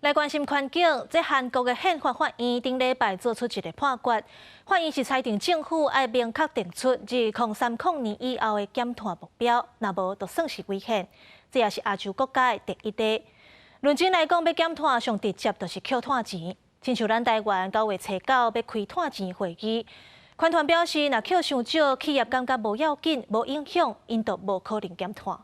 來關心環境，這韓國的憲法法院頂禮拜做出一个判決，法院是裁定政府愛明確定出2030年以後的減碳目標，若無就算是違憲。這也是亞洲國家的第一例。論真來講，欲減碳上直接就是抾炭錢，親像咱台灣9月初9欲開炭錢會議，環團表示，若抾傷少，企業感覺無要緊、無影響，𪜶就無可能減碳。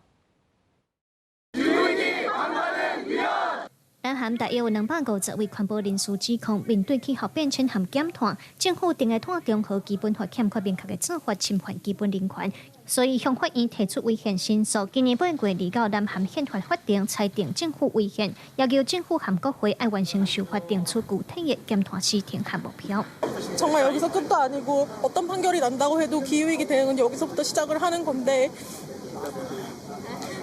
南韓大約有250位環保人士指控，面對氣候變遷和減碳，政府定的碳中和基本法欠缺明確的做法，侵犯基本人權，所以向法院提出違憲申訴。今年8月29，南韓憲法法庭裁定政府違憲，要求政府和國會愛完成修法，定出具體的減碳時程和目標。 정말 여기서 끝도 아니고 어떤 판결이 난다고 해도 기후위기 대응은 여기서부터 시작을 하는 건데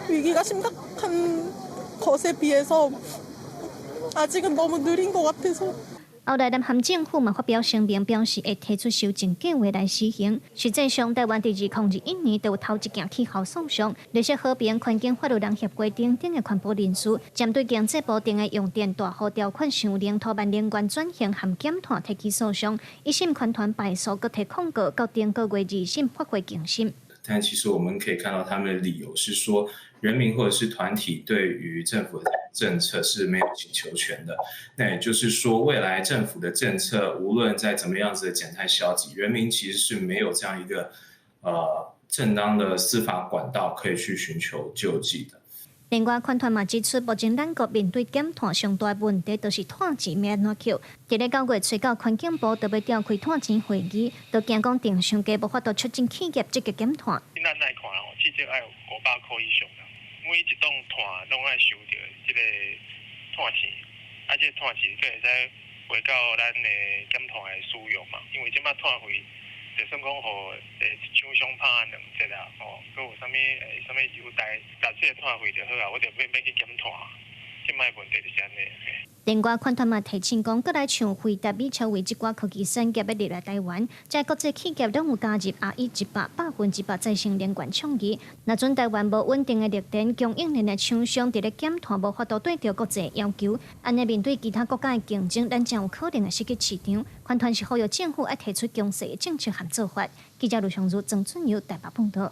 위기가 심각한 것에 비해서 아직은 너무 느린 것 같아서. 後來，南韓政府嘛發表聲明，表示會提出修正計劃來實行。實際上，台灣佇2021年就有頭一件氣候訴訟，綠色和平、環境法律人協會等等的環保人士，針對經濟部定的用電大戶條款上能拖慢能源轉型和減碳提起訴訟。一審環團敗訴，閣提控告，到頂個月二審發回重審。但其實我們可以看到，他們的理由是說，人民或者是團體對於政府的政策是沒有請求權的。那也就是說，未來政府的政策無論再怎麼樣子的減碳消極，人民其實是沒有這樣一個正當的司法管道可以去尋求救濟的。另外，環團嘛指出，目前咱國面對減碳上大問題，就是炭錢欲按怎抾。佇咧9月初9，環境部就欲召開炭錢會議，就驚講定傷低，無法度促進企業積極減碳。咱來看哦，至少愛有500箍以上啦。每一檔炭攏愛收著這个炭錢，啊，這个炭錢閣會使回到咱的減碳的使用嘛。因為這擺炭費，就算講予廠商拍兩折啊，吼，閣有啥物啥物優待，沓這个炭費就好啊，我就免免去減碳。這擺問題就是按呢。另外，環團嘛提醒講，閣來像輝達、美超微這寡科技產業欲入來台灣，這國際企業攏有加入 RE100 100%再生能源倡議。若準台灣無穩定的綠電供應鏈的廠商，佇咧減碳無法度對著國際要求，按呢面對其他國家的競爭，咱真有可能會失去市場。環團是呼籲政府愛提出強勢的政策和做法。記者盧尚如、曾俊友台北報導。